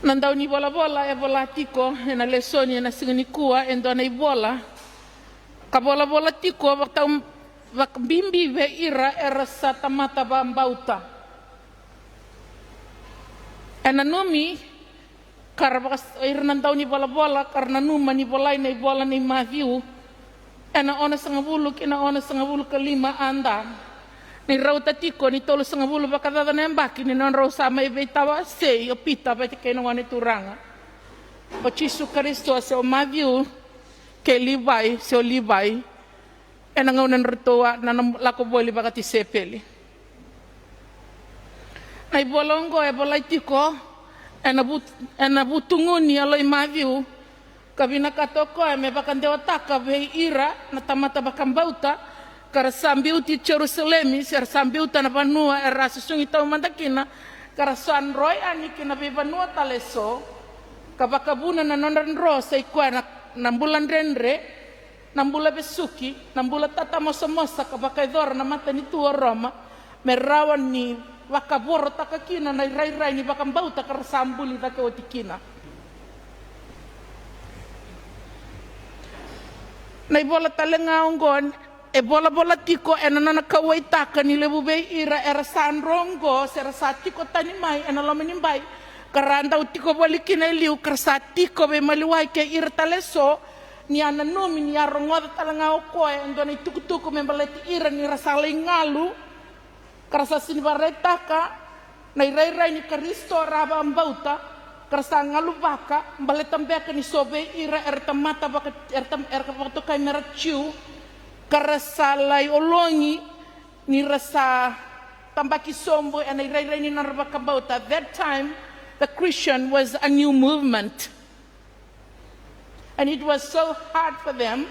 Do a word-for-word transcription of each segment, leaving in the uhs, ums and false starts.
Na dau ni volavola e vola tiko ena lesoni ena siga nikua e dua na ivola ka volavola tiko vakatau vakabibi vei ira era sa tamata vakabauta. E nanumi ka ra vaka ira na dau ni volavola ka ra nanuma ni volai na ivola nei Maciu ena onosagavulu ki na onosagavulu ka lima A D. Ni rauta tiko ni tolusagavulu vakacaca na yabaki ni nodrau sa mai veitawasei o Pita vata kei na Gone Turaga o Jisu Karisito, se o Maciu, kei Livai, se o Livai, ena gauna nodratou a na lako voli vakatisaipeli. Na ivola oqo e volai tiko ena vut, ena vutugu ni yalo i Maciu ka vinakata o koya me vakadewataka vei ira na tamata vakabauta ka ra sa biuti Jerusalemi, se ra sa biuta na vanua era a susugi taumada kina, ka ra sa dro yani ki na veivanua tale eso, ka vakavuna na nodra dro sa i koya na, na bula dredre, na bula vesuki, na bula tatamosamosa, ka vakayacora na matanitu o Roma, me rawa ni vakavorotaka kina na irairai ni vakabauta ka ra sa buli cake oti kina. Na ivola tale ga oqo e volavola tiko ena nona kauwaitaka ni levu vei ira era sa dro oqo se ra sa tiko tani mai ena loma ni bai ka ra dau tiko voli kina e liu ka ra sa tiko veimaliwai kei ira tale eso, ni a nanumi ni a rogoca tale ga o koya e dua na itukutuku me baleti ira ni ra sa lai galu ka ra sa sini vakaraitaka na irairai ni Karisito ra vakabauta ka ra sa galuvaka baleta beka ni so vei ira era tamata vaka, era, era vakatokai me ra Jiu ka ra sa lai ologi ni ra sa tabaki sobu ena irairai ni nodra vakabauta. That time the Christian was a new movement. And it was so hard for them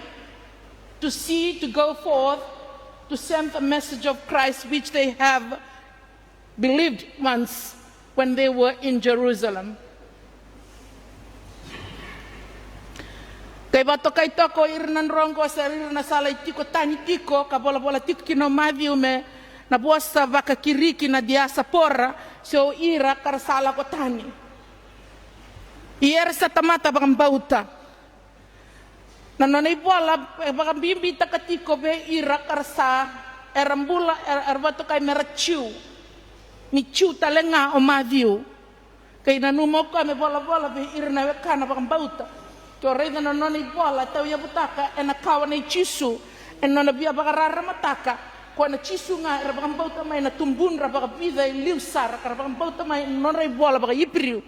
to see, to go forth, to send the message of Christ which they have believed once when they were in Jerusalem. Kei vakatokai toka o ira na dro oqo se ira na sa lai tiko tani tiko ka volavola tiko kina o Maciu me na vosa vakakiriki na diasapora se o ira ka ra sa lako tani. Ia era sa tamata vakabauta. Na nona ivola e vakabibitaka tiko vei ira ka ra sa era bula era, era vakatokai me ra Jiu, ni Jiu tale ga o Maciu. Kei nanuma o koya me volavola vei ira na wekana vakabauta. Ke o raica na nona ivola e tauyavutaka ena kawa nei Jisu ena nona via vakararamataka koya na Jisu ga era vakabauta mai na tubudra vakavica e liu sara ka ra vakabauta mai na nodra ivola vakaIperiu.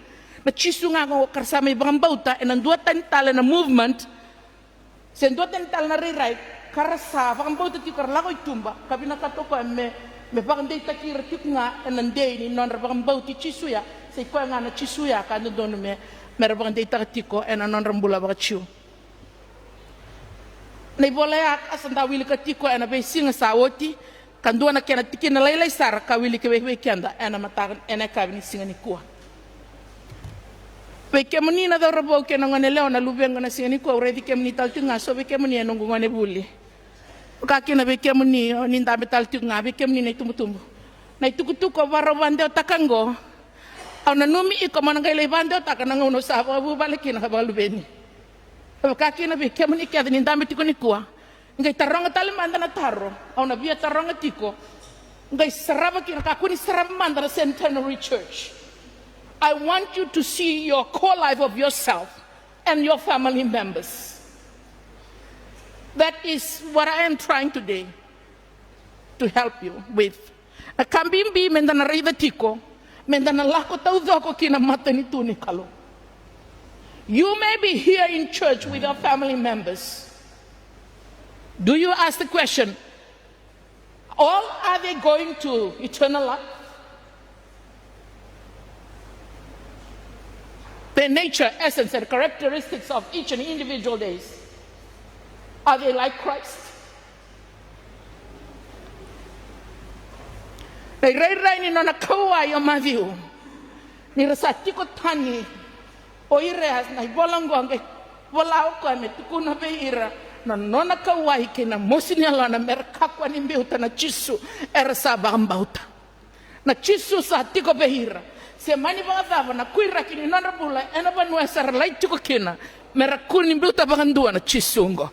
Na Jisu ga oqo ka ra sa mai vakabauta ena dua tani tale na movement se dua tani tale na rairai ka ra sa vakabauta tiko ka ra lako i tuba ka vinakata o koya me, me vakadeitaki ira tiko ga ena dei ni nodra vakabauti Jisu ya, se i koya ga na Jisu ya ka dodonu me, me ra vakadeitaka tiko ena nodra bula vakaJiu. Na ivola ya ka sa da wilika tiko ena veisiga sa oti, ka dua na kena tikina lailai sara ka wiliki vei, vei keda ena mataka, ena yakavi ni siga nikua. Vei kemuni na cauravou kei na goneyalewa na luvequ na siga nikua, au raici kemuni tale tiko ga, so vei kemuni e noqu gone vuli. Vaka kina vei kemuni o ni dabe tale tiko ga, vei kemuni na itubutubu. Na itukutuku au varau vadewataka oqo, au nanumi iko mo na qai lai vadewataka na gauna au sa vakavuvale kina ka vakaluveni. Vaka kina vei kemuni kece ni dabe tiko nikua. Qai taroga tale mada na taro au na via taroga tiko. Qai sarava kina, kakua ni sarava mada na Centenary Church. I want you to see your core life of yourself and your family members. That is what I am trying today to help you with. Na ka bibi meda na raica tiko, meda na lako taucoko ki na matanitu ni Kalou. You may be here in church with your family members. Do you ask the question, all are they going to eternal life? The nature, essence, and characteristics of each and individual days. Are they like Christ? Na irairai ni nona kauwai o Maciu ni ra sa tiko tani o ira, na ivola oqo qai vola o koya me tukuna vei ira na nona kauwai kei na mosi ni yalona me ra kakua ni biuta na Jisu era sa vakabauta. Na Jisu sa tiko vei ira. Se mani vakacava na kuiraki ni nodra bula ena vanua e sa ra lai tiko kina, me ra kua ni biuta vakadua na Jisu oqo.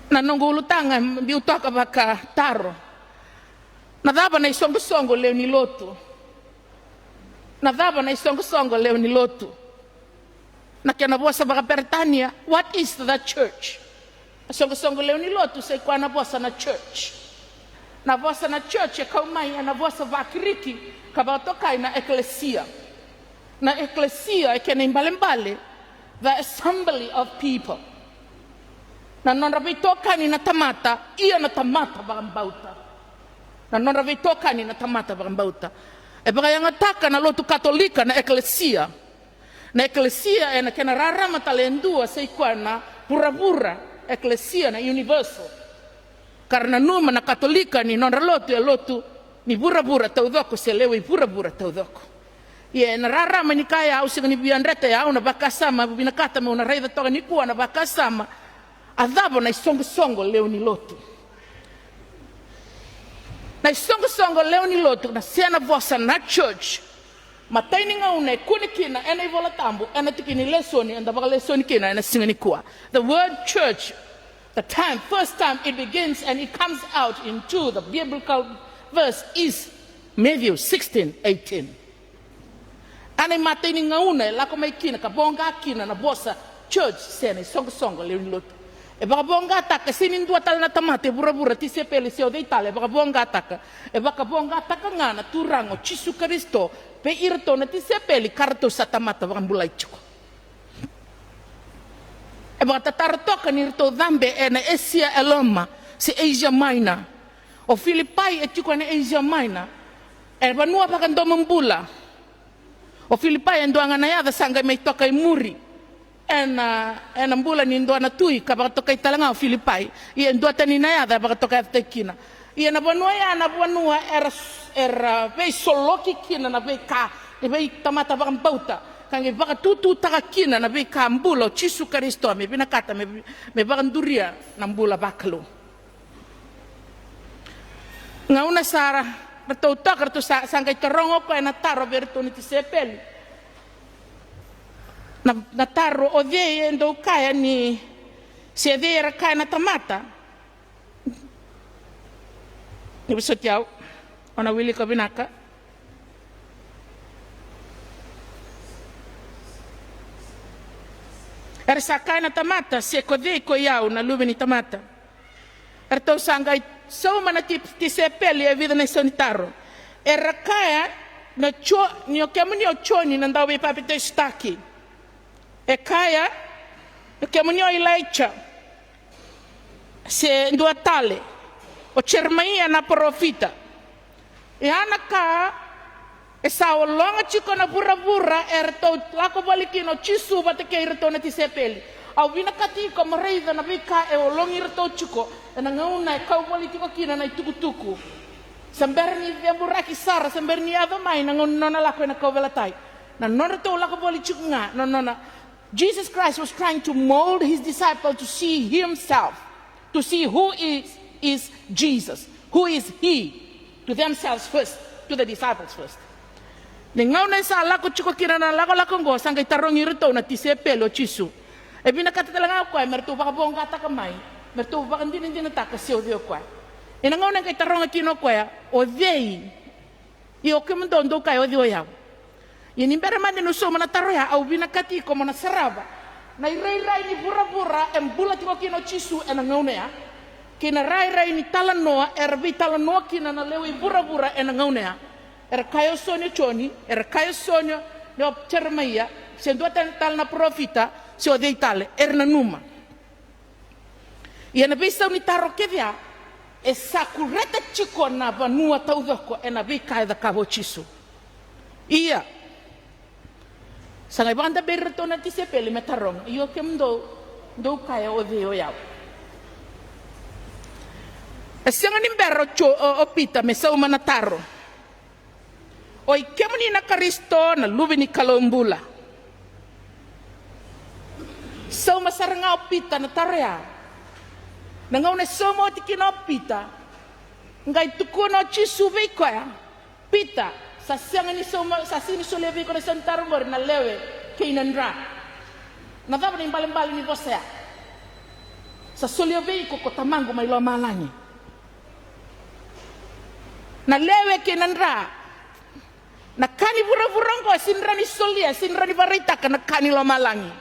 Na noqu ulutaga e biu toka vakataro. Na cava na isoqosoqo lewe ni lotu? Na cava na isoqosoqo lewe ni lotu? Na kena vosa vakaperitania, what is the church? Na soqosoqo lewe ni lotu sai koya na vosa na church. Na vosa na church e kau mai ena vosa vaKiriki ka vakatokai na eklesia. Na eklesia e kena ibalebale, the assembly of people. Na nodra veitokani na tamata, ia na tamata vakabauta. Na nodra veitokani na tamata vakabauta. E vakayagataka na lotu Katolika na eklesia. Na eklesia ena kena rarama tale e dua sai koya na vuravura, eklesia na universal. Ka ra nanuma na Katolika ni nodra lotu e lotu ni vuravura taucoko se lewe i vuravura taucoko. Ia ena rarama ni kaya au sega ni via dreta, e au na vakasama, vinakata meu na raica toka nikua na vakasama. A cava na isoqosoqo lewe ni lotu? Na isoqosoqo lewe ni lotu, na sena vosa na church. Matai ni gauna e kune kina ena iVola Tabu, ena tiki ni lesoni eda vakalesoni kina ena siga nikua. The word church, the time, first time it begins and it comes out into the biblical verse is Matthew sixteen eighteen. A na imatai ni gauna e lako mai kina ka voqa kina na vosa church se na isoqosoqo lewe ni lotu. E vakavoqataka, e sega ni dua tale na tamata e vuravura, tisaipeli se o cei tale, e vakavoqataka. E vakavoqataka ga na Turaga o Jisu Karisito vei iratou na tisaipeli ka ratou sa tamata vakabulai tiko. E vakatataro toka ni ratou cabe ena Asia e loma se Asia Minor. O Filipai e tiko ena Asia Minor, e vanua vakadomobula. O Filipai e dua ga na yaca sa qai mai toka i muri ena, ena bula ni dua na tui ka vakatokai tale ga o Filipai. Ia e duatani na yaca e vakatoka yacataki kina. Ia na vanua ya na vanua era, era veisoloki kina na veika ni veitamata vakabauta, ka qai vakatututaka kina na veika bula o Jisu Karisito me vinakata me, me vakaduria na bula vakalou. Gauna sa ratou toka, ratou sa, sa qai taroga o koya na taro vei iratou na tisaipeli. Na, na taro, o cei e dou kaya ni, se cei era kaya na tamata? Ni vosoti au, o na wilika vinaka. Era sa kaya na tamata, se ko cei ko i au na Luve ni tamata? Eratou sa qai sauma na ti-, tisaipeli e vica na isau ni taro. Era kaya na Jo-, ni o kemuni o Joni na dauveipapitaisotaki. E kaya ni o kemuni o Ilaija, se dua tale, o Jeremaia na parofita. E a na ka e sa ologa tiko na vuravura, eratou lako voli kina o Jisu vata kei iratou na tisaipeli. Au vinakati iko mo raica na veika e ologi iratou tiko ena gauna e kau voli tiko kina na itukutuku. Se bera ni ceburaki sara, se bera ni yaco mai na gauna ni nona lako ena kauveilatai. Na nodratou lako voli tiko ga, na nona, Jesus Christ was trying to mold his disciple to see himself, to see who is, is Jesus, who is he, to themselves first, to the disciples first. Ni gauna e sa lako tiko kina na lakolako oqo, sa qai tarogi iratou na tisaipeli o Jisu. E vinakata tale ga o koya me ratou vakavoqataka mai, me ratou vakadinadinataka se o cei o koya. Ia na gauna e qai taroga kina o koya, o cei? Ia o kemudou dou kaya o cei o yau? Ia ni bera mada niu sauma na taro ya, au vinakati iko mo na sarava na irairai ni vuravura e bula tiko kina o Jisu ena gauna ya, kei na rairai ni talanoa era veitalanoa kina na lewe i vuravura ena gauna ya. Era kaya o so ni o Joni, era kaya o so ni o, ni o Jeremaia, se dua tale, tale na parofita, se o cei tale, era nanuma. Ia na veisau ni taro kece ya, e sa kureta tiko na vanua taucoko ena veika e cakava o Jisu. Ia, sa qai vakadaberi iratou na tisaipeli me taroga, ia o kemudou, dou kaya o cei o yau? E sega ni bera o Jo-, o, o Pita me sauma na taro. O i kemuni na Karisito, na Luve ni Kalou bula? Sauma sara ga o Pita na taro ya. Na gauna e sauma oti kina o Pita, qai tukuna o Jisu vei koya, Pita, sa sega ni sauma, sa sega ni solia vei iko na sau ni taro oqori na lewe kei na dra. Na cava na ibalebale ni vosa ya? Sa solia vei iko ko Tamaqu mai lomalagi. Na lewe kei na dra. Na ka ni vuravura oqo e sega ni rawa ni solia, e sega ni rawa ni vakaraitaka na ka ni lomalagi.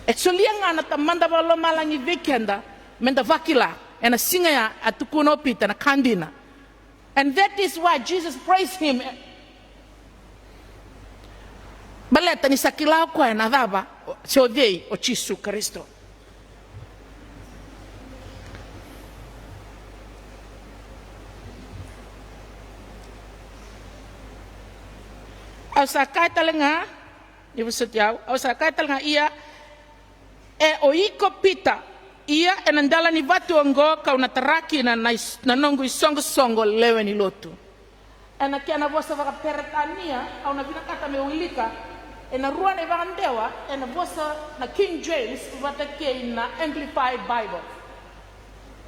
E solia ga na Tamada vakalomalagi vei keda, meda vakila ena siga ya a tukuna o Pita na ka dina. And that is why Jesus praised him. Baleta ni sa kila o koya na cava, se o cei o Jisu Karisito. Au sa kaya tale ga, ni vosoti au, au sa kaya tale ga, ia, e o iko Pita, ia ena dela ni vatu oqo kau na tara kina na, na noqu isoqosoqo lewe ni lotu. Ena kena vosa vakaperetania, au na vinakata meu wilika ena rua na ivakadewa, ena vosa na King James vata kei na Amplified Bible.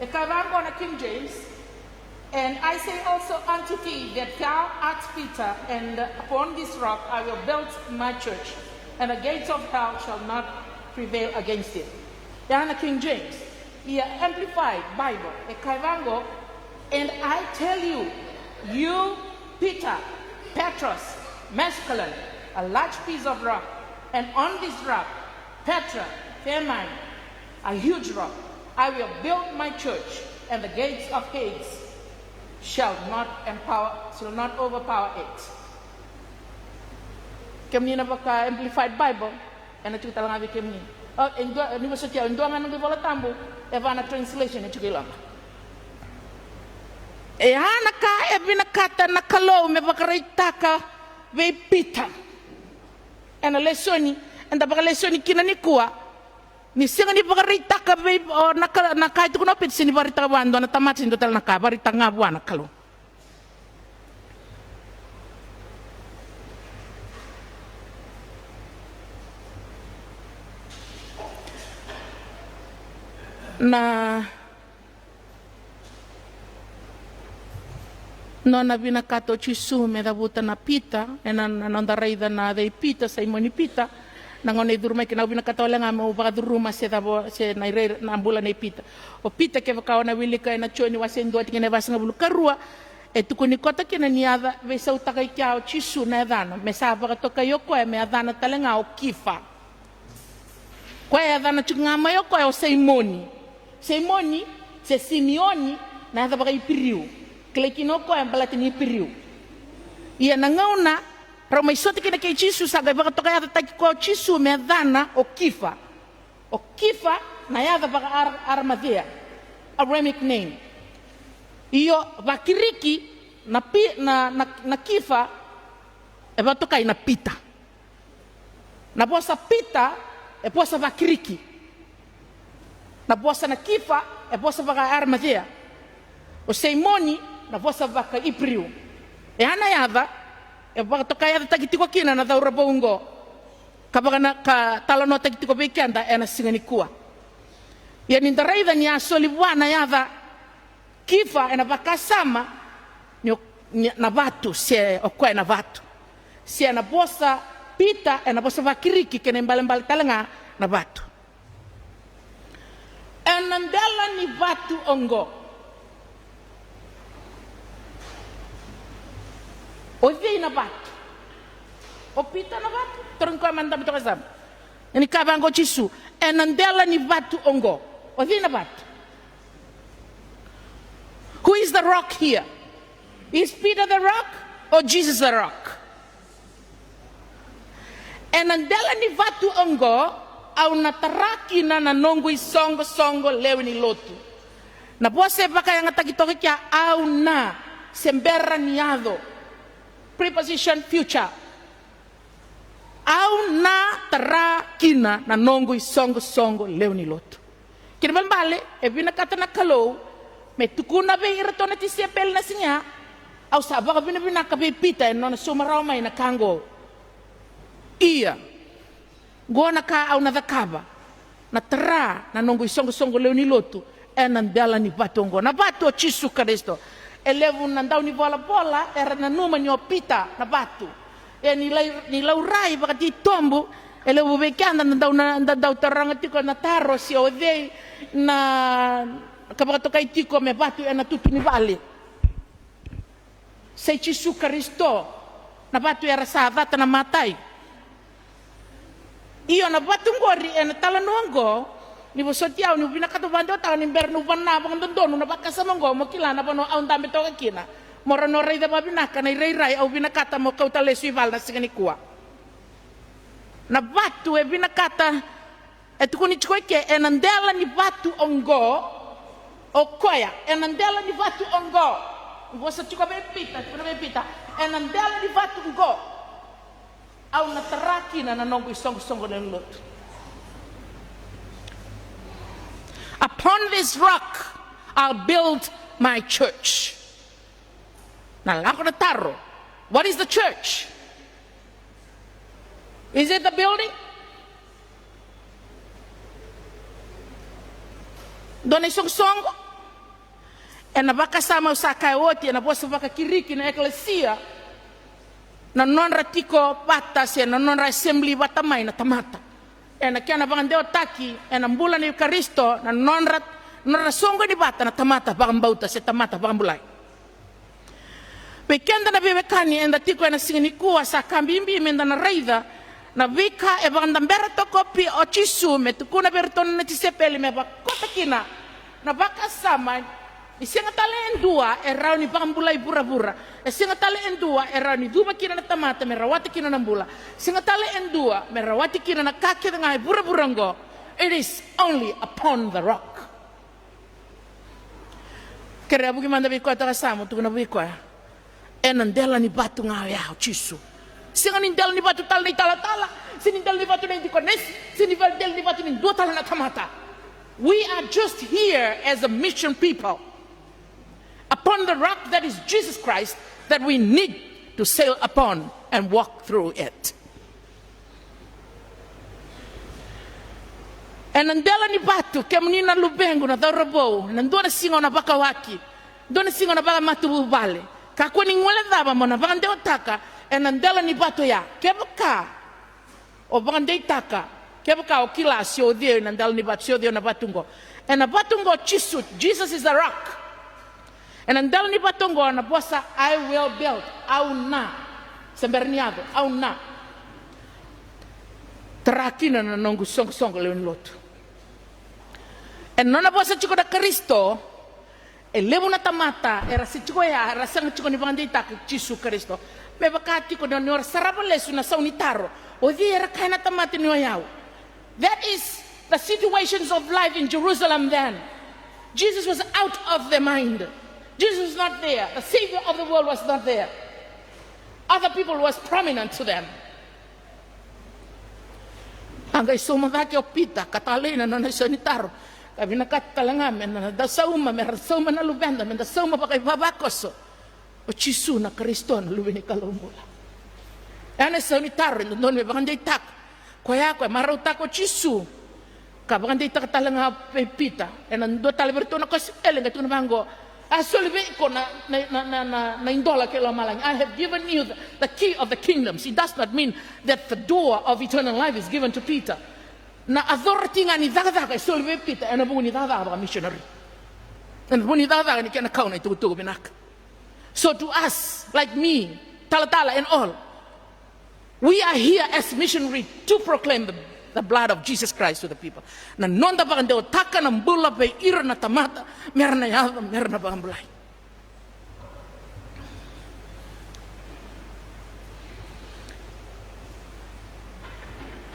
E kaya vaqo na King James, and I say also unto thee that thou art Peter, and upon this rock I will build my church, and the gates of hell shall not prevail against it. Ya na King James. Ia Amplified Bible e kaya vaqo, and I tell you, you Peter, Petros, masculine, a large piece of rock, and on this rock, Petra, female, a huge rock, I will build my church, and the gates of Hades shall not empower, shall not overpower it. Kemuni na vaka Amplified Bible, ena tiko tale ga vei kemuni. O, e dua, ni vosoti au, e dua ga na noqu iVola Tabu, e va na translation e tiko i loma. E a na ka e vinakata na Kalou me vakaraitaka vei Pita. Ena lesoni eda vakalesoni kina nikua, ni sega ni vakaraitaka vei, o, na ka, na ka e tukuna o Pita, sega ni vakaraitaka vua e dua na tamata se dua tale na ka, vakaraitaka ga vua na Kalou. Na nona vinakata o Jisu me cavuta na Pita, ena, na noda raica na cei Pita, Saimoni Pita, na gauna e curu mai kina, au vinakata wale ga meu vakacuruma se cava, se na irairai na bula nei Pita. O Pita, kevaka o na wilika ena Joni wase dua tikina e vasagavulu ka rua, e tukuni koto kina ni yaca veisautaka i kea o Jisu na yacana, me sa vakatokai o koya me yacana tale ga o Kifa. Koya e yacana tiko ga mai o koya o Saimoni. Saimoni, se Simioni, na yaca vakaIperiu. Kilai kina o koya baleta ni Iperiu. Ia na gauna rau mai sota kina kei Jisu, sa qai vakatokayacataki koya o Jisu me yacana o Kifa. O Kifa na yaca vaka-Ar-, Aramacea, Aramaic name. Io, vaKiriki, na Pi-, na, na, na Kifa e vakatokai na Pita. Na vosa Pita e vosa vaKiriki. Na vosa na Kifa e vosa vakaAramacea. O Saimoni na vosa vakaIperiu. E a na yaca e vakatokayacataki tiko kina na cauravou oqo, ka vakana-, ka talanoataki tiko vei keda ena siga nikua. Ia ni da raica ni a soli vua na yaca Kifa ena vakasama ni o-, ni na vatu, se o koya na vatu. Se na vosa Pita ena vosa vaKiriki, kena ibalebale tale ga na vatu. Ena dela ni vatu oqo, o cei na vatu? O Pita na vatu? Tarogi koya mada, dabe toka e yasamu. Ni kaya vaqo o Jisu, ena dela ni vatu oqo, o cei na vatu? Who is the rock here? Is Peter the rock or Jesus the rock? Ena dela ni vatu oqo au na tara kina na noqu isoqosoqo lewe ni lotu. Na vosa e vakayagataki toka kea au na, se bera ni yaco. Preposition future. Au na tara kina na noqu isoqosoqo lewe ni lotu. Kena ibalebale, e vinakata na Kalou me tukuna vei iratou na tisaipeli na siga ya, au sa vakavinavinaka vei Pita ena nona sauma rawa mai na ka oqo. Ia, oqo na ka au na cakava. na tara na noqu isoqosoqo lewe ni lotu ena dela ni vatu oqo. Na vatu o Jisu Karisito. E levu na dau ni volavola era nanuma ni o Pita na vatu. E ni lai, ni laurai vakatitobu, e levu vei keda da dau na, da dau taroga tiko na taro se o cei na ka vakatokai tiko me vatu ena tutu ni vale. Sa i Jisu Karisito na vatu era sa cata na matai. Io, na vatu qori ena talanoa oqo, ni vosoti au niu vinakata vakadewataka ni bera niu vana vakadodonu na vakasama oqo mo kila na vanua au dabe toka kina. Mo ra no raica vavinaka na irairai au vinakata mo kauta lesu i vale na siga nikua. Na vatu e vinakata E tukuni tiko eke, ena dela ni vatu oqo, o koya, ena dela ni vatu oqo. Vosa tiko vei Pita, tukuna vei Pita, ena dela ni vatu oqo, au na tara kina na noqu isoqosoqo lewe ni lotu. Upon this rock, I'll build my church. Na lako na taro, what is the church? Is it the building? Dua na isoqosoqo? Ena vakasama au sa kaya oti, ena vosa vakakiriki na ekelesia, na nodra tiko vata se na nodra assembly vata mai na tamata. Ena kena vakadewataki ena bula nei Karisito na nodra, nodra soqoni vata na tamata vakabauta se tamata vakabulai. Vei keda na veiwekani eda tiko ena siga nikua, sa ka bibi meda na raica na veika e vakadabera toka o Jisu me tukuna vei iratou na tisaipeli me vakota kina na vakasama. E sega tale e dua e rawa ni vakabulai vuravura. E sega tale e dua e rawa ni cuva kina na tamata me rawata kina na bula. Sega tale e dua me rawati kina na ka kece ga e vuravura oqo. It is only upon the rock. Kerea vuki mada vei koya toka sa mo tukuna vei koya. Ena dela ni vatu ga oya o Jisu. Sega ni dela ni vatu tale na italatala, se ni dela ni vatu na idikonesi, se ni dela ni vatu ni dua tale na tamata. We are just here as a mission people upon the rock that is Jesus Christ that we need to sail upon and walk through it. Ena dela ni vatu, kemuni na luvequ na cauravou, ena dua na siga o na vakawaki, dua na siga o na vakamatavuvale. Kakua ni guilecava mo na vakadewataka ena dela ni vatu oya. Kevaka o vakadeitaka, kevaka o kila se o cei ena dela ni vatu, se o cei ena vatu oqo. Ena vatu oqo Jisu, Jesus is the rock. Ena dela ni vatu oqo na vosa I will build, au na. Se bera ni yaco, au na tara kina na noqu soqosoqo lewe ni lotu. Ena nona vosa tiko na Karisito, e levu na tamata era se tiko ya, era sega tiko ni vakadeitaka Jisu Karisito. Me vaka tiko ni o ra sarava lesu na sau ni taro, o cei era kaya na tamata ni o yau. That is the situations of life in Jerusalem then. Jesus was out of their mind. Jesus was not there. The Savior of the world was not there. Other people was prominent to them. A qai sauma cake o Pita ka talei na nona isau ni taro. Ka vinakata tale ga me na da sauma, me ra sauma na luveda, me da sauma vakaivavakoso. O Jisu na Karisito na Luve ni Kalou bula. Ena isau ni taro e dodonu me vakadeitaka. Koya koya marautaka o Jisu. Ka vakadeitaka tale ga vei Pita ena dua tale vei iratou na kosipeli, qai tukuna vaqo. A soli vei iko na, na, na, na, na, na idola kei lomalagi. I have given you the, the key of the kingdoms. It does not mean that the door of eternal life is given to Peter. Na authority ga ni cakacaka e soli vei Pita ena vuku ni cakacaka vakamissionary. Ena vuku ni cakacaka ni kena kau na itukutuku vinaka. So to us, like me, talatala and all, we are here as missionary to proclaim the, the blood of Jesus Christ to the people. Na noda vakadewataka na bula vei ira na tamata, mera na yaco, mera na vakabulai.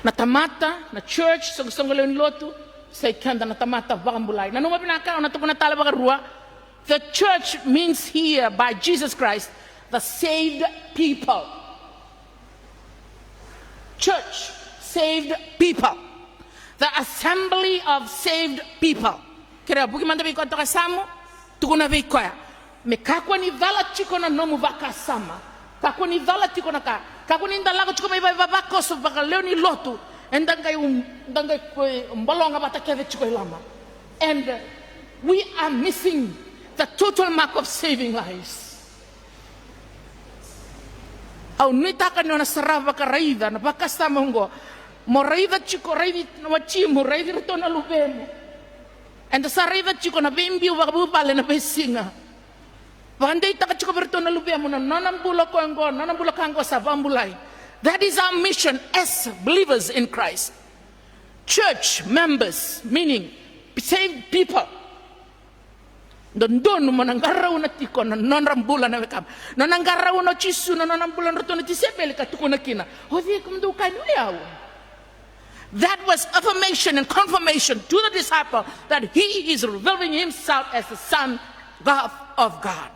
Na tamata, na church, soqosoqo lewe ni lotu, sa i keda na tamata vakabulai. Nanuma vinaka, au na tukuna tale vakarua. The church means here by Jesus Christ, the saved people. Church, saved people. The assembly of saved people. Kerea vuki mada vei koya toka yasamu, tukuna vei koya. Me kakua ni cala tiko na nomu vakasama. Kakua ni cala tiko na ka. Kakua ni da lako tiko mai vavakoso vakalewe ni lotu. Eda qai, um, da qai, e, bologa vata kece tiko i loma. And, uh, we are missing the total mark of saving lives. Au nuitaka ni o na sarava ka raica na vakasama oqo. Mo raica tiko, raici na watimu, raici iratou na luvemu. Eda sa raica tiko na veibiu vakavuvale na veisiga. Vakadeitaka tiko vei iratou na luvemu na nona bula ko oqo, nona bula ka oqo sa vakabulai. That is our mission as believers in Christ. Church members, meaning saved people. Dodonu mo na qarauna tiko na nodra bula na wekama. Nona qarauna o Jisu na nona bula na ratou na tisaipeli ka tukuna kina, o cei ko dou kaya ni o yau? That was affirmation and confirmation to the disciple that he is revealing himself as the Son of, of God.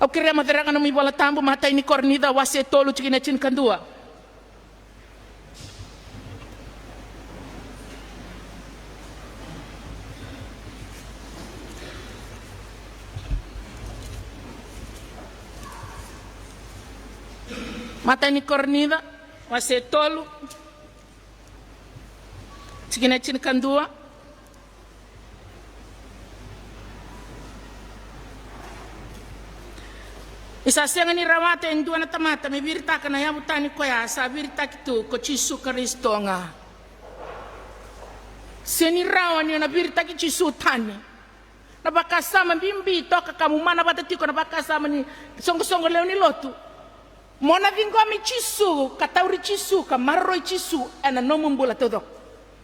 Au kerea mo cereka nomu iVola Tabu, matai ni Korinica wase tolu tikina e tinikadua. Matai ni Korinica wase tolu tikina e tinikadua. Ni sa sega ni rawata e dua na tamata me viritaka na yavu tani koya, sa viritaki tu ko Jisu Karisito ga. Sega ni rawa ni o na viritaki Jisu tani. Na vakasama bibi toka ka mumana vata tiko na vakasama ni soqosoqo lewe ni lotu. Mo na ciqomi Jisu, ka tauri Jisu, ka maroroi Jisu ena nomu bula taucoko.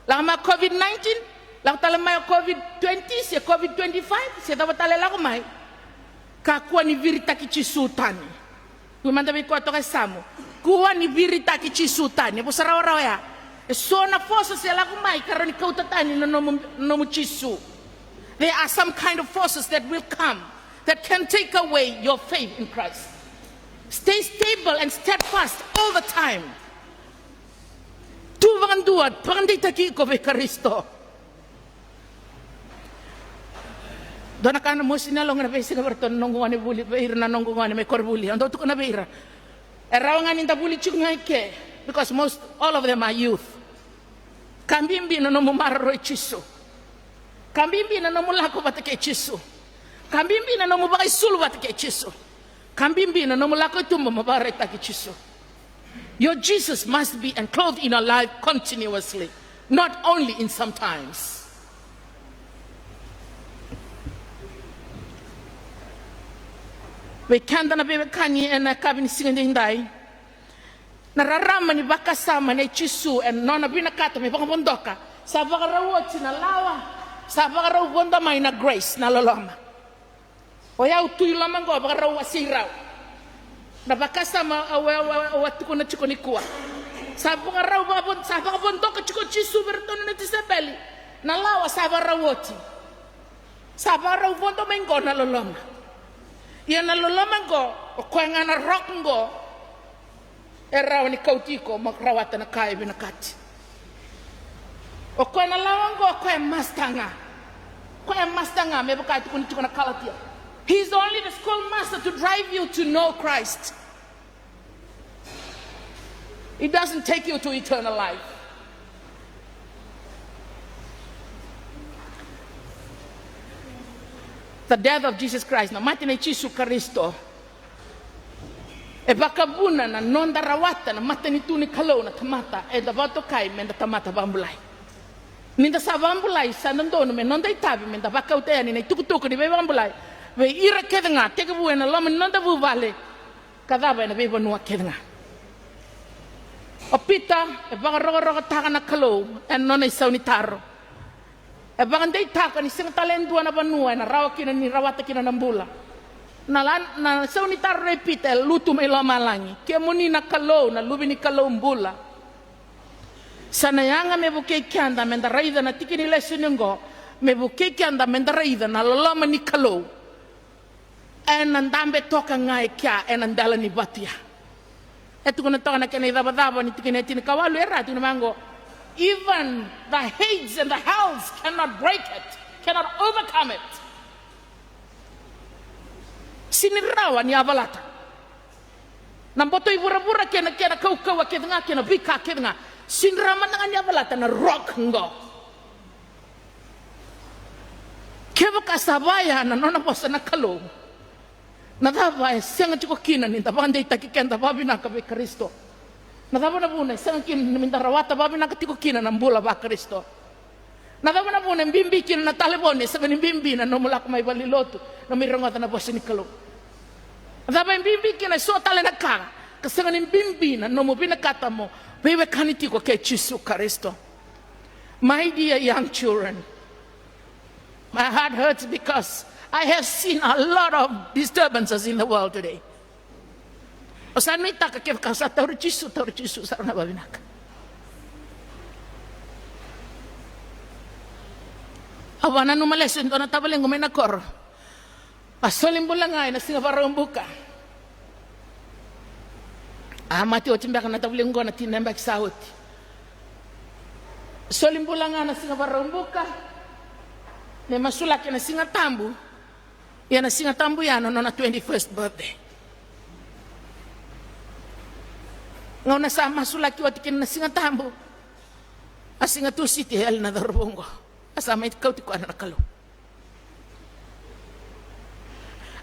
Lako mai COVID nineteen, lako tale mai o COVID twenty, se COVID twenty-five, se cava tale lako mai. Kakua ni viritaki Jisu tani. Kua mada vei koya toka e yasamu. Kua ni viritaki Jisu tani. E vosa rawarawa ya. E so na forces e lako mai ka rawa ni kauta tani na nomu, nomu Jisu. There are some kind of forces that will come that can take away your faith in Christ. Stay stable and steadfast all the time. Tu vakadua, vakadeitaki iko vei Karisito. Dua na ka na mosi ni yaloqu ena veisiga vei iratou na noqu gone vuli, vei ira na noqu gone mai koronivuli. Au dau tukuna vei ira, e rawa ga ni da vuli tiko ga i ke, because most all of them are youth. Ka bibi na nomu maroroi Jisu. Ka bibi na nomu lako vata kei Jisu. Ka bibi na nomu vakaisulu vata kei Jisu. Ka bibi na nomu lako i tuba mo vakaraitaki Jisu. Your Jesus must be enclosed in your life continuously, not only in sometimes. Vei keda na veiwekani ena yakavi ni siga edaidai, na rarama ni vakasama nei Jisu ena nona vinakata me vakavodoka, sa vakarau oti na lawa, sa vakarau vodo mai na grace, na loloma. O yau tu i loma qo, vakarau wasei rau. Na vakasama au, au, au, au a tukuna tiko nikua. Sa vakarau, vakavo-, sa vakavodoka tiko Jisu vei iratou na tisaipeli. Na lawa sa vakarau oti. Sa vakarau vodo mai qo na loloma. Ia na loloma qo, o koya ga na rock qo. E rawa ni kauti iko mo rawata na ka e vinakati. O koya na lawa qo, o koya e master ga. O koya e master ga, me vaka e tukuni tiko na Kalatia. He is only the schoolmaster to drive you to know Christ. It doesn't take you to eternal life. The death of Jesus Christ, na mate nei Jisu Karisito. E vakavuna na noda rawata na matanitu ni Kalou na tamata eda vakatokai meda tamata vakabulai. Nida sa vakabulai, sa dodonu me noda itavi meda vakauta yani na itukutuku ni veivakabulai vei ira kece ga, tekivu ena loma ni noda vuvale ka cava ena veivanua kece ga. O Pita e vakarokorokotaka na Kalou ena nona isau ni taro. E vakadeitaka ni sega tale e dua na vanua ena rawa kina ni rawata kina na bula. Na la-, na sau ni taro nei Pita e lutu mai lomalagi. Kemuni na Kalou, na Luve ni Kalou bula. Sa na yaga me vukei keda meda raica na tiki ni lesoni oqo, me vukei keda meda raica na loloma ni Kalou. Ena dabe toka ga e kea ena dela ni vatu ya. E tukuna toka na kena icavacava ni tikina e tinikawalu, e ra tukuna mai qo, even the hades and the hells cannot break it, cannot overcome it. Sega ni rawa ni yavalata. Na boto i vuravura kei na, kei na kaukauwa kece ga, kei na veika kece ga. Sega ni rawa mada ga ni yavalata na rock qo. Kevaka sa vaya na nona vosa na Kalou, na cava e sega tiko kina ni da vakadeitaki keda vakavinaka vei Karisito? Na cava na vuna e sega kina ni da rawata vakavinaka tiko kina na bula vaKarisito? Na cava na vuna e bibi kina na talevoni, e sega ni bibi na nomu lako mai valenilotu, nomu rogoca na vosa ni Kalou? Na cava e bibi kina e so tale na ka, ka sega ni bibi na nomu vinakata mo veiwekani tiko kei Jisu Karisito? My dear young children, my heart hurts because I have seen a lot of disturbances in the world today. O sa nuitaka kevaka sa tauri Jisu, tauri Jisu sara na vakavinaka. Au vakananuma lesu e dua na tavalequ mai na koro. A soli bula ga ena siga Vakaraubuka. A mate oti beka na tavalequ qo, na tini na yabaki sa oti. Soli bula ga na siga Vakaraubuka. Me masulaki ena Siga Tabu. Ia na Siga Tabu ya na nona twenty-first birthday. Gauna sa masulaki oti kina na Siga Tabu, a siga Tusiti e yali na cauravou qo. A sa mai kauti koya na Kalou.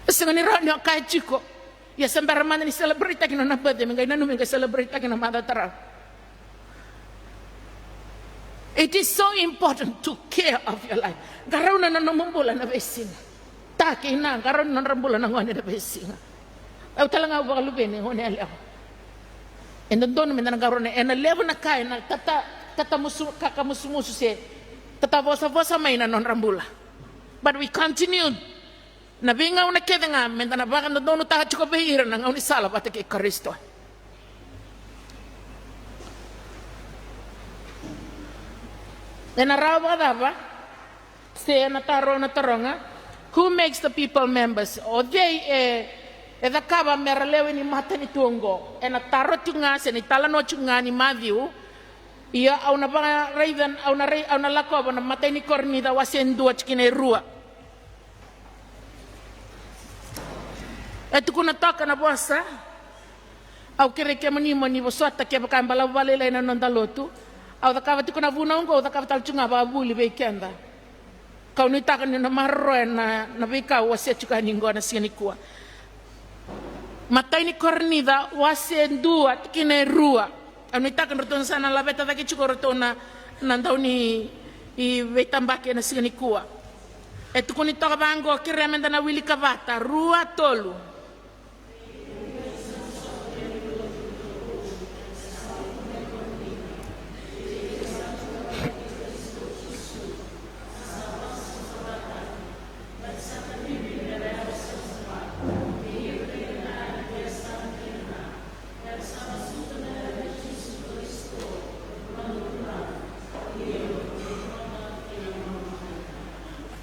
E sega ni rawa ni o kaya tiko, ia se bera mada ni celebrate-taki na nona birthday, me qai nanumi qai celebrate-taki na macawa tarava. It is so important to care of your life. Qarauna na nomu bula na veisiga. Ta kei na, qarauna na nodra bula na gone na veisiga. Au tale ga au vakaluveni gone yalewa. E dodonu meda na qarauna, ena levu na ka ena tata, tata musu, kakamusumusu se tata vosavosa mai na nodra bula. But we continue. Na veigauna kece ga meda na vakadodonutaka tiko vei ira na gaunisala vata kei Karisito. Ena rawa vakacava? Se na taro na taroga, who makes the people members? O cei e, e cakava mera lewe ni matanitu oqo? Ena taro tiko ga se na italanoa tiko ga ni Maciu. Ia au na vakaraica, au na rai, au na lakova na imatai ni Korinica wase dua tikina e rua. E tukuna toka na vosa. Au kerei kemuni mo ni vosota kevaka e balavu vakalailai na noda lotu. Au cakava tiko na vunau oqo, au cakava tale tiko ga vakavuli vei keda. Kau nuitaka ni na maroroya na, na veika au wasea tiko yani oqo na siga nikua. Imatai ni Korinica wase dua tikina e rua. Au nuitaka ni ratou sa na laveta cake tiko o ratou na, na dau ni, i veitabaki ena siga nikua. E tukuni toka vaqo, kerea meda na wilika vata, rua, tolu.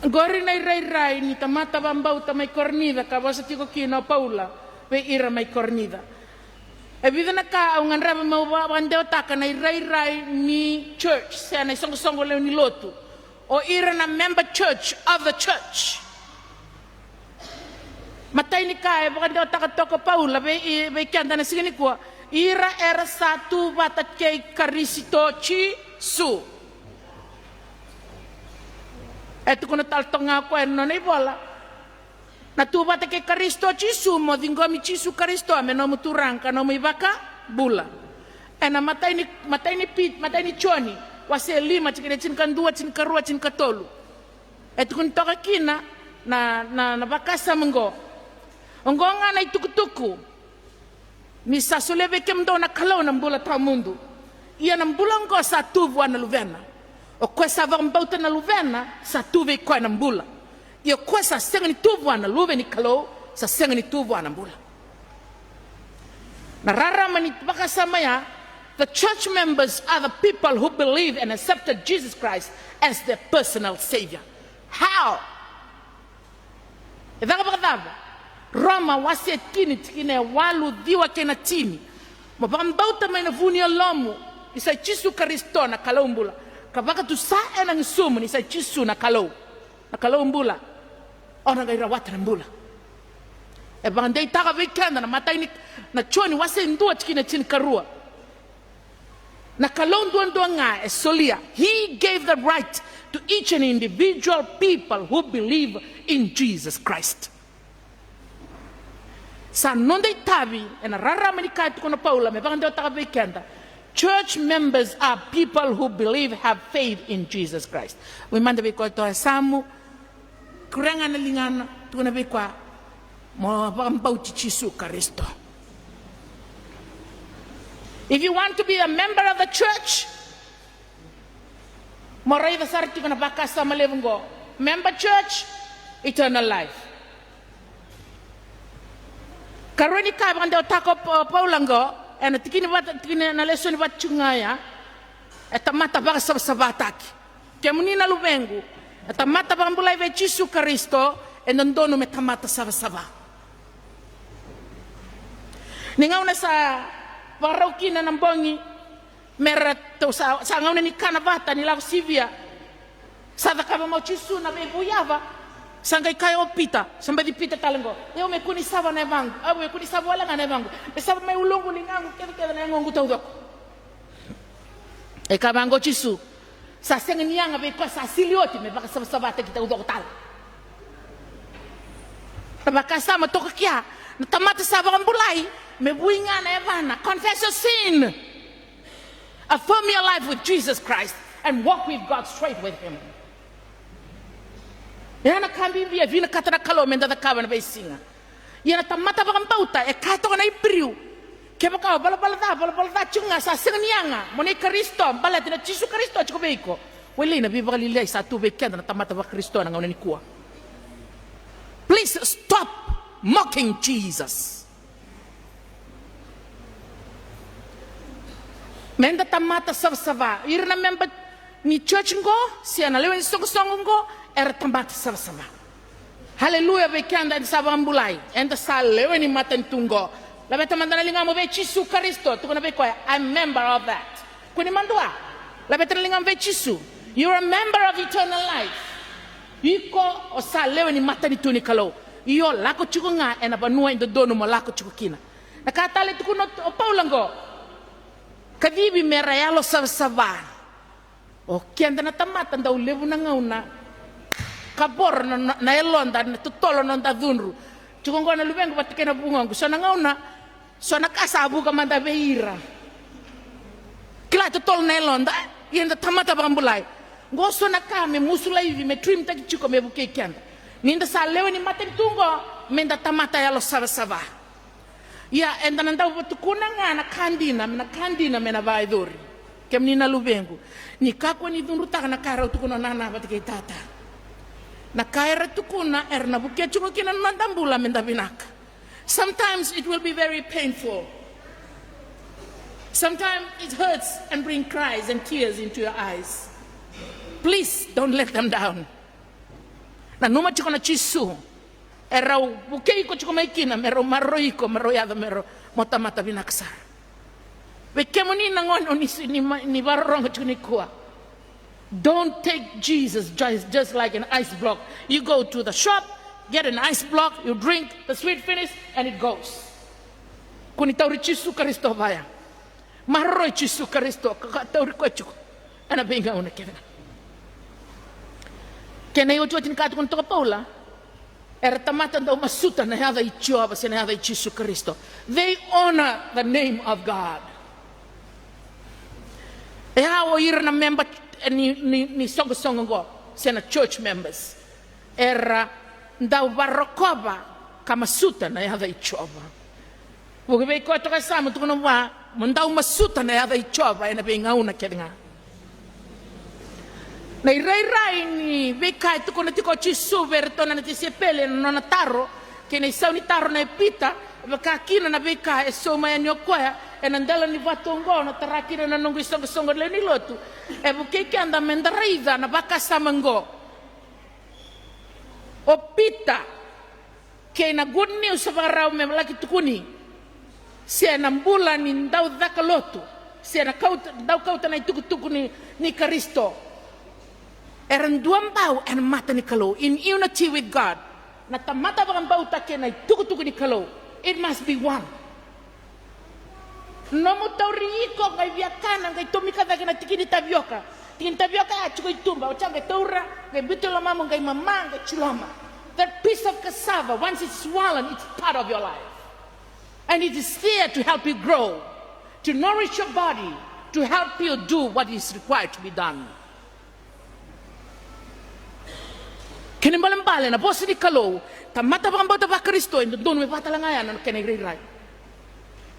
Qori na irairai ni tamata vakabauta mai Korinica ka vosa tiko kina o Paula vei ira mai Korinica. E vica na ka au gadreva meu va-, vakadewataka na irairai ni church, se na isoqosoqo lewe ni lotu. O ira na member church of the church. Matai ni ka e vakadewataka toka o Paula vei, i, vei keda na siga nikua, ira era sa tu vata kei Karisito Jisu. E tukuna tale toka ga o koya ena nona ivola. Na tu vata kei Karisito Jisu, mo ciqomi Jisu Karisito me nomu Turaga ka nomu iVakabula. Ena matai ni, matai ni Pit-, matai ni Joni, wase lima, tikina e tinikadua, tinikarua, tinikatolu. E tukuni toka kina na, na, na vakasama oqo. Oqo ga na itukutuku. Ni sa solia vei kemudou na Kalou na bula tawamudu. Ia na bula oqo sa tu vua na Luvena. O koya sa vakabauta na Luvena, sa tu vei koya na bula. Ia o koya sa sega ni tu vua na Luve ni Kalou, sa sega ni tu vua na bula. Na rarama ni vakasama ya, the church members are the people who believe and accepted Jesus Christ as their personal savior. How? E caka vakacava? Roma wase tini, tikina e walu, ciwa kei na tini. Mo vakabauta mai na vu ni yalomu ni sa i Jisu Karisito na Kalou bula, ka vakatusa ena gusumu ni sa i Jisu na Kalou, na Kalou bula, o na qai rawata na bula. E vakadeitaka vei keda na matai ni, na Joni wase e dua tikina e tinikarua. Na Kalou duadua ga e solia. He gave the right to each and individual people who believe in Jesus Christ. Sa noda itavi ena rarama ni ka e tukuna o Paula me vakadewataka vei keda. Church members are people who believe, have faith in Jesus Christ. Vei mada vei koya e toa e yasamu, kurea ga na ligana, tukuna vei koya mo vakabauti Jisu Karisito. If you want to be a member of the church, mo raica sara tiko na vakasama levu oqo. Member church, eternal life. Karua ni ka e vakadewataka o Pa-, Paula oqo, ena tikina vata, tikina na lesoni vata tiko ga ya, e tamata vakasavasavataki. Kemuni na luvequ, na tamata vakabulai vei Jisu Karisito, e dodonu me tamata savasava. Ni gauna sa vakarau kina na bogi, me ratou sa, sa gauna ni kana vata ni lako sivia. Sa cakava mai o Jisu na veivuyava. Sa qai kaya o Pita, sa baci Pita tale oqo. Au me kua ni sava na yavaqu, au me kua ni sava wale ga na yavaqu. Me sava mai uluqu, ligaqu, kecekece na yagoqu taucoko. E kaya vaqo o Jisu, sa sega ni yaga vei koya sa sili oti me vakasavasavataki taucoko tale. Na vakasama toka kea, na tamata sa vakabulai, me vui ga na yavana. Confess your sin. Affirm your life with Jesus Christ and walk with God straight with him. Ia na ka bibi e vinakata na Kalou meda cakava ena veisiga. Ia na tamata vakabauta, e kaya toka na Iperiu, kevaka o valavala ca, valavala ca tiko ga, sa sega ni yaga mo ni Karisito, baleta na Jisu Karisito tiko vei iko. Wele na veivakalialiai sa tu vei keda na tamata vaKarisito ena gauna nikua. Please stop mocking Jesus. Meda tamata savasava. Ira na memba ni church qo, se na lewe ni soqosoqo qo, era tamata savasava. Haleluya vei keda eda sa vakabulai, eda sa lewe ni matanitu qo. Laveta mada na ligamu vei Jisu Karisito, tukuna vei koya, I'm member of that. Kua ni madua. Laveta na ligamu vei Jisu. You're a member of eternal life. Iko o sa lewe ni matanitu ni Kalou. Io, lako tiko ga ena vanua e dodonu mo lako tiko kina. Na ka tale e tukuna o Paula oqo, kacivi me ra yalo savasava. O keda na tamata dau levu na gauna kavoro na, na, na yaloda, na totolo na noda cudru. Tiko oqo na luvequ vata kei na vugoqu, so na gauna, so na ka sa vuka mada vei ira. Kila e totolo na yaloda, ia eda tamata vakabulai. Qo so na ka me musu laivi, me trimtaki tiko me vukei keda. Ni da sa lewe ni matanitu qo, meda tamata yalo savasava. Ia, eda na dau vatukuna ga na ka dina, na ka dina me na vakayacori. Kemuni na luvequ, ni kakua ni cudrutaka na ka erau tukuna o nana vata kei tata. Na ka era tukuna, era na vukea tiko kina na noda bula meda vinaka. Sometimes it will be very painful. Sometimes it hurts and bring cries and tears into your eyes. Please don't let them down. Nanuma tiko na Jisu. E rau vukei iko tiko mai kina me rau maroroi iko, me rau yaco me rau mo tamata vinaka sara. Vei kemuni na gone o ni, ni, ni vakarorogo tiko nikua. Don't take Jesus just, just like an ice block. You go to the shop, get an ice block, you drink, the sweet finish, and it goes. Kua ni tauri Jisu Karisito vaya. Maroroi Jisu Karisito ka, ka tauri koya tiko ena veigauna kece ga. Kena iotioti ni ka tukuna toka Paula, era tamata dau masuta na yaca i Jiova se na yaca i Jisu Karisito. They honor the name of God. E a o ira na memba ni, ni, ni soqosoqo oqo se na church members, era dau varokova ka masuta na yaca i Jiova. Vuki vei koya toka e sa mo tukuna vua mo dau masuta na yaca i Jiova ena veigauna kece ga. Na irairai ni veika e tukuna tiko o Jisu vei iratou na tisaipeli ena nona taro kei na isau ni taro nei Pita, e vaka kina na veika e sauma yani o koya ena dela ni vatu oqo na tara kina na noqu isoqosoqo lewe ni lotu. E vukei keda meda raica na vakasama oqo. O Pita, kei na good news sa vakarau me laki tukuni, se na bula ni dau caka lotu, se na kauta, dau kauta na itukutuku ni, ni Karisito. Era duabau ena mata ni Kalou, in unity with God. Na tamata vakabauta kei na itukutuku ni Kalou, it must be one. Nomu tauri iko qai via kana, qai tomika cake na tiki ni tavioka. Tiki ni tavioka ya tiko i tuba, oti ya qai taura, qai biuta i lomamu, qai mama, qai tu i loma. That piece of cassava, once it's swollen, it's part of your life. And it is there to help you grow, to nourish your body, to help you do what is required to be done. Kena ibalebale na vosa ni Kalou, tamata vakabauta vaKarisito, e dodonu me vaka tale ga ya na kena irairai.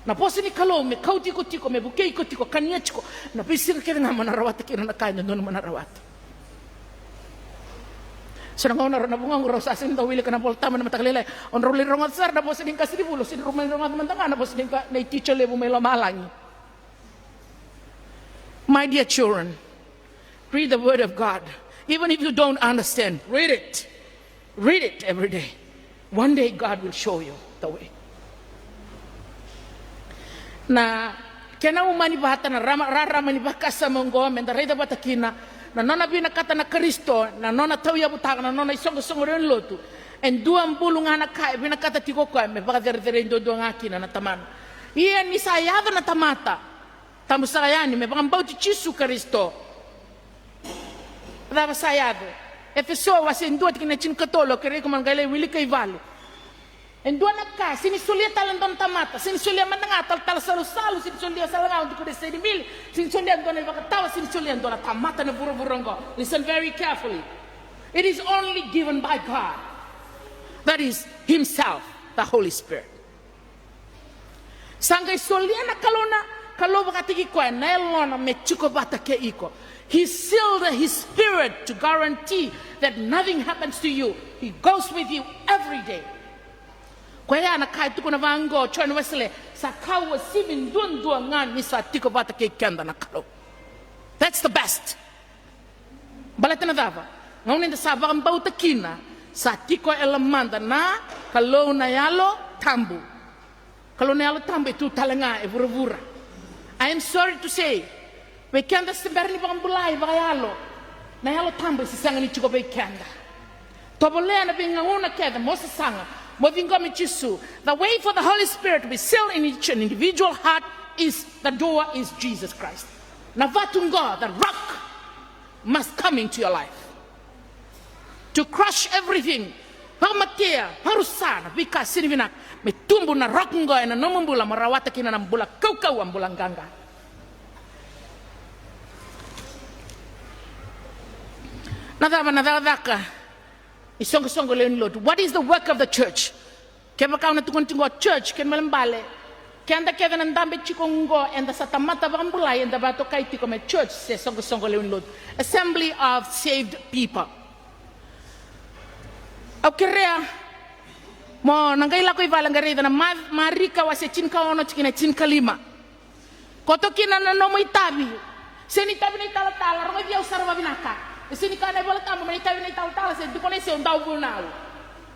Na vosa ni Kalou me kauti iko tiko, me vukei iko tiko, kania tiko na veisiga kece ga mo na rawata kina na ka e dodonu mo na rawata. So na gauna rau na vugoqu rau sa sega ni dau wilika na Vola Tabu ena mataka lailai, o drau lai rogoca sara na vosa ni qasenivuli, o sega ni rau mai rogoca mada ga na vosa ni qa-, na iticha levu mai lomalagi. My dear children, read the word of God. Even if you don't understand, read it. Read it every day. One day God will show you the way. Na kena umani vata na rama-, rarama ni vakasama oqo, meda raica vata kina na nona vinakata na Karisito, na nona tauyavutaka na nona isoqosoqo lewe ni lotu. E dua bulu ga na ka e vinakata tiko o koya me vakacerecerei duadua ga kina na Tamana. Ia ni sa yaco na tamata, tabu saka yani me vakabauti Jisu Karisito. Cava sa yaco? Efeso wase dua tikina tinikatolu, au kerei iko mo qai lai wilika i valu. E dua na ka, sega ni solia tale e dua na tamata, sega ni solia mada ga talatala salusalu, sega ni solia sara ga o dua na senisimeli, sega ni solia e dua na ivakatawa, sega ni solia e dua na tamata ena vuravura oqo. Listen very carefully. It is only given by God. That is himself, the Holy Spirit. Sa qai solia na Kalou na, Kalou vakataki koya na yalona me tiko vata kei iko. He sealed his spirit to guarantee that nothing happens to you. He goes with you every day. Koya na ka e tukuna vaqo o John Wesley, sa ka uasivi duadua ga ni sa tiko vata kei keda na Kalou. That's the best. Baleta na cava? Gauna eda sa vakabauta kina, sa tiko e lomada na Kalou na Yalo Tabu. Kalou na Yalo Tabu e tu tale ga e vuravura. I am sorry to say, vei keda se bera ni vakabulai vakayalo, na Yalo Tabu e se sega ni tiko vei keda. Tovolea na veigauna kece mo sasaga, mo ciqomi Jisu. The way for the Holy Spirit to be sealed in each and individual heart is, the door is Jesus Christ. Na vatu qo, the rock must come into your life to crush everything. Vakamatea, vakarusa na veika sega ni vinaka, me tubu na rock qo ena nomu bula, mo rawata kina na bula kaukauwa, bula qaqa. Na cava na cakacaka ni soqosoqo lewe ni lotu? What is the work of the church? Kevaka au na tukuna tiko church, kena ibalebale, keda kece na dabe tiko qo, eda sa tamata vakabulai, eda vakatokai tiko me church se soqosoqo lewe ni lotu. Assembly of saved people. Au kerea mo na qai lako i vale qai raica na Ma-, Marika wase tinikaono tikina tinikalima. Koto kina na nomu itavi. Se ni itavi na italatala, rogoci au sara vavinaka. E se ni kaya na iVola Tabu me na itavi na italatala, se dikoni se dauvunau.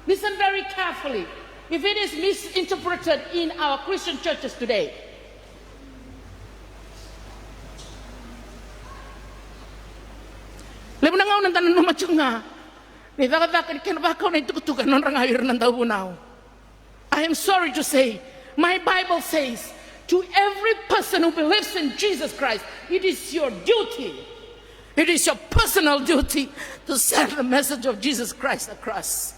Listen very carefully. If it is misinterpreted in our Christian churches today. Levu na gauna da nanuma tiko ga ni cakacaka ni kena vakau na itukutuku e nodra ga o ira na dauvunau. I am sorry to say, my Bible says, to every person who believes in Jesus Christ, it is your duty, it is your personal duty to send the message of Jesus Christ across.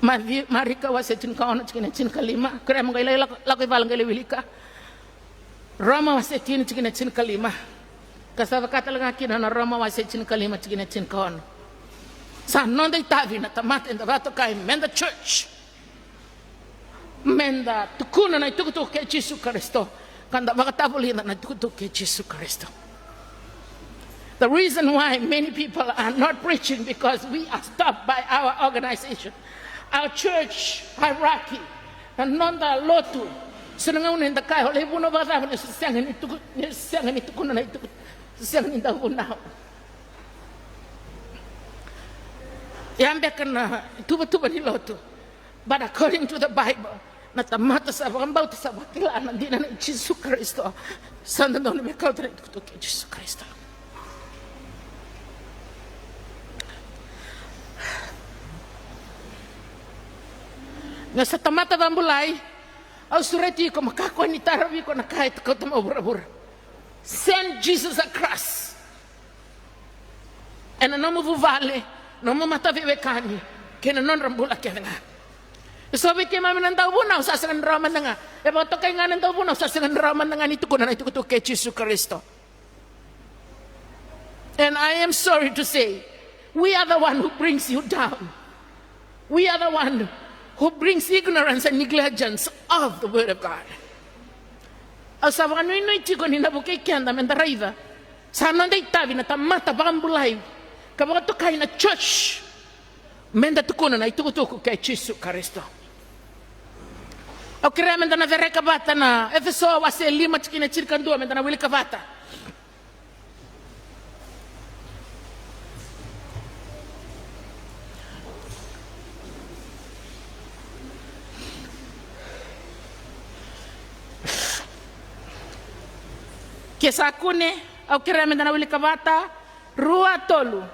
Maci-, Marika wase tinikaono tikina tinikalima. Kerea mo qai lai lako, lako i vale qai lai wilika. Roma wase tini tikina tinikalima. Ka sa caka tale ga kina na Roma wase tinikalima tikina tinikaono. Sa noda itavi na tamata eda vakatokai me da church, me da tukuna na itukutuku kei Jisu Karisito, ka da vakatavulica na itukutuku kei Jisu Karisito. The reason why many people are not preaching because we are stopped by our organization, our church hierarchy. Na noda lotu, so na gauna eda kaya, o lai vunau vakacava ni se sega ni tuku-, ni se sega ni tukuna na ituku-, se sega ni dauvunau. Ya beka na tuvatuva ni lotu. But according to the Bible, Na tamata sa vakabauta sa vakila na dina nei Jisu Karisito. Sa dodonu me kauta na itukutuku kei Jisu Karisito. Ni o sa tamata vakabulai, au sureti iko mo kakua ni tarovi iko na ka e kauta mai vuravura. Send Jesus across. Ena nomu vuvale, nomu mataveiwekani, kei na nodra bula kece ga. E so vei keimami na dauvunau sa sega ni rawa mada ga. E vakatokai ga na dauvunau sa sega ni rawa mada ga ni tukuna na itukutuku kei Jisu Karisito. And I am sorry to say, we are the one who brings you down. We are the one who brings ignorance and negligence of the word of God. Au sa vakanuinui tiko ni na vukei keda meda raica sa noda itavi na tamata vakabulai ka vakatokai na church, meda tukuna na itukutuku kei Jisu Karisito. Au kerea meda na cereka vata na Efeso wase lima tikina tinikadua, meda na wilika vata. Ke sa kune, au kerea meda na wilika vata. Rua, tolu.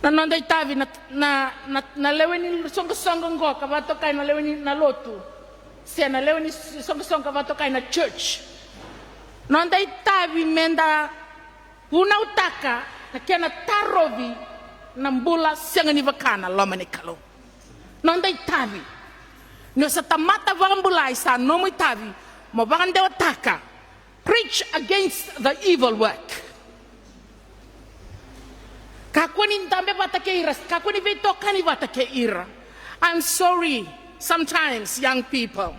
Na noda itavi na, na, na, na lewe ni soqosoqo oqo ka vakatokai na lewe ni na lotu, se na lewe ni soqosoqo ka vakatokai na church. Noda itavi meda vunautaka na kena tarovi na bula sega ni vaka na loma ni Kalou. Noda itavi. Ni o sa tamata vakabulai sa nomu itavi mo vakadewataka. Preach against the evil work. Kakua ni dabe vata kei ira, kakua ni veitokani vata kei ira. I'm sorry, sometimes young people,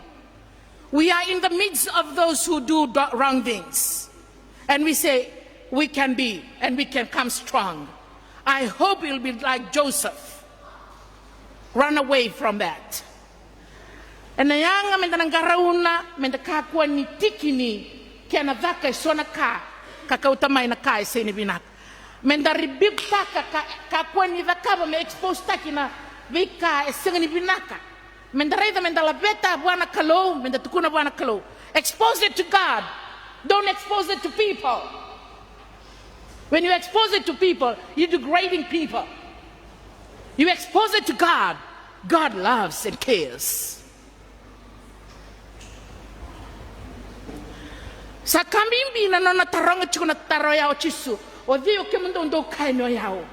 we are in the midst of those who do do- wrong things. And we say, we can be, and we can come strong. I hope you'll be like Joseph. Run away from that. Ena yaga meda na qarauna, meda kakua ni tiki ni kena caka e so na ka ka kauta mai na ka e sega ni vinaka. Meda rebuke-taka ka, kakua ni cakava me expose-taki na veika e sega ni vinaka. Meda raica meda laveta vua na Kalou, meda tukuna vua na Kalou. Expose it to God. Don't expose it to people. When you expose it to people, you're degrading people. You expose it to God. God loves and cares. Sa ka bibi na nona taroga tiko na taro ya o Jisu. O cei o kemudou dou kaya ni o yau?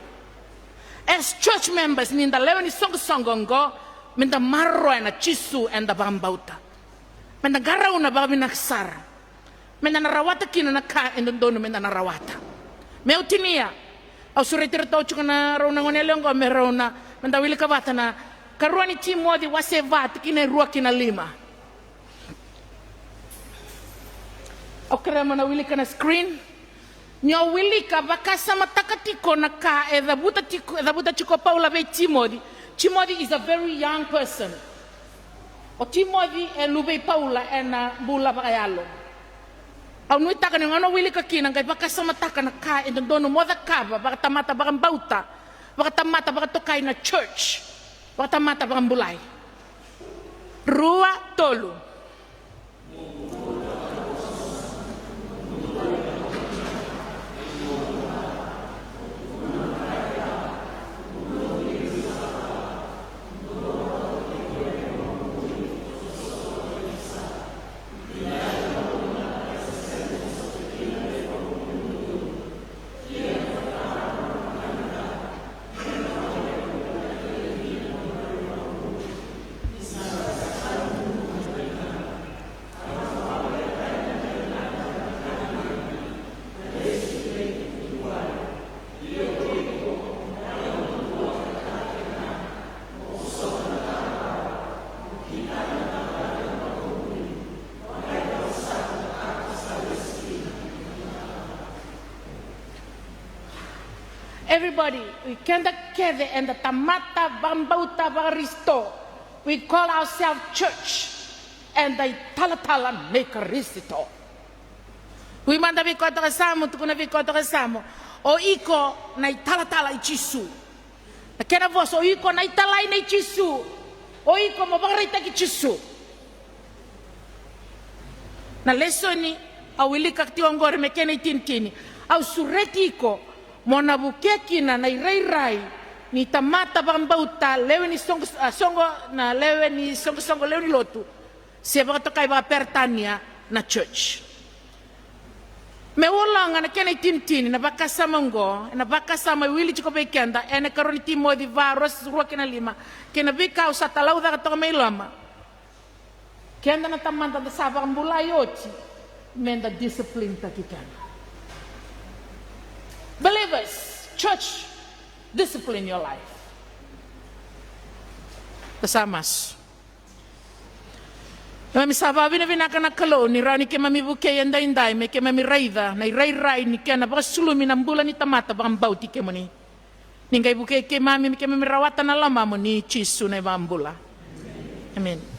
As church members, ni da lewe ni soqosoqo oqo, meda maroroya na Jisu eda vakabauta. Meda qarauna vakavinaka sara. Meda na rawata kina na ka e dodonu meda na rawata. Meu tinia, au sureti iratou tiko na rau na gone yalewa oqo me rau na, meda wilika vata na karua ni Timoci wase va tikina e rua ki na lima. Au kerea mo na wilika na screen. Ni o wilika, vakasamataka tiko na ka e cavuta tiko, e cavuta tiko o Paula vei Timoci. Timoci is a very young person. O Timoci e luve i Paula ena bula vakayalo. Au nuitaka ni gauna o wilika kina, qai vakasamataka na ka e dodonu mo cakava vakatamata vakabauta, vakatamata vakatokai na church, vakatamata vakabulai. Rua, tolu. Everybody, we keda kece eda tamata vakabauta vakarisito. We call ourselves church. Eda italatala nei Karisito. Ui mada vei koya toka Samu, tukuna vei koya toka Samu. O iko na italatala i Jisu. Na kena vosa, o iko na italai nei Jisu. O iko mo vakaraitaki Jisu. Na lesoni au wilika tiko oqori me kena itinitini. Au sureti iko mo na vukea kina na irairai ni tamata vakabauta, lewe ni soqo, a, soqo, na lewe ni soqosoqo, lewe ni lotu, se vakatokai vakaperetania na church. Me vola ga na kena itinitini na vakasama oqo, ena vakasama e wili tiko vei keda ena karua ni Timoci va, ruasagavulu ka lima, kei na veika au sa talaucaka toka mai loma. Keda na tamata da sa vakabulai oti, me da discipline taki keda. Believers, church, discipline your life. Da sa masu. Keimami sa vakavinavinaka na Kalou ni rawa ni keimami vukei edaidai me keimami raica na irairai ni kena vakasulumi na bula ni tamata vakabauti kemuni. Ni qai vukei keimami me keimami rawata na lomamuni, Jisu na iVakabula. Emeni.